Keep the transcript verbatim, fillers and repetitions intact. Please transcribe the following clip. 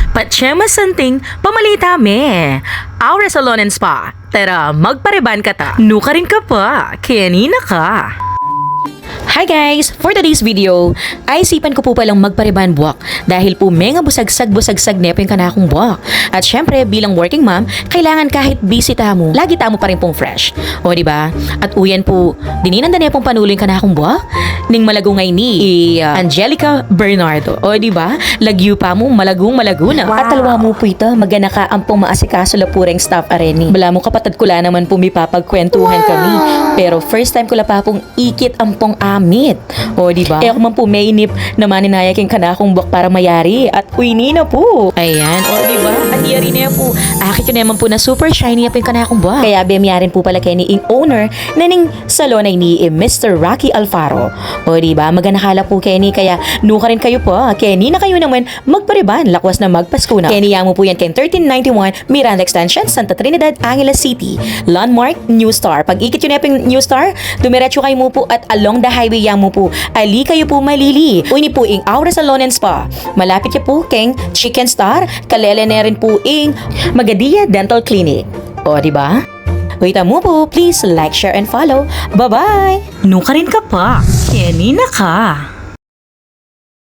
Patse masanting pamalita me. Aura Salon and Spa. Tara, magpareban kata. Nukarin ka pa, keni na ka. Hi guys! For today's video, ay isipan ku pu palang magpareban buak dahil pu menga busagsag-busagsag ne pu ing kanakung buak. At syempre, bilang working mom, kailangan kahit busy tamu, lagi tamu pa rin pung fresh. O, di ba? At uyan pu, dininan da ne pung panulu ing kanakung buak ning malagu ngeni, i, ah, Angelica Bernardo. O, di ba? Lagyu pa mu, malagung-malagu na. Wow. At talwa mu pu ita, maganaka ampong maasikaso la pu reng staff a reni. Balamu kapatad ku la naman pu mipapagkwentuhan kami. Pero first time ku la pa pung ikit ampong amit. O, di ba? E ku man pu meinip na maninaya king kanakung buak para mayari. At uyni na pu. Ayan, o, di ba? At yari ne pu. Akit yu naman pu na super shiny ya pu ing kanakung buak. Kaya bemyarin pu pala keni ing owner na ning salon a ini, i Mister Rocky Alfaro. O, di ba? Maganaka la pu keni, kaya nukarin kayu pa, keni na kayu naman magpareban, lakwas na Magpasku na. Keni ya mu pu yan keng thirteen ninety-one Miranda Extension, Santa Trinidad, Angeles City. Landmark, New Star. Pag-ikit yu ne pu ing New Star, dumiretsu kayu mu pu at along the highway ya mu pu. Ali kayu pu malili. Uyni pu ing Aura Salon and Spa. Malapit ya pu keng Chicken Star, kalele ne rin pu ing Magadia Dental Clinic. O, di ba? Uy, tamu pu, please like, share, and follow. Bye-bye! Nukarin ka pa, keni na ka.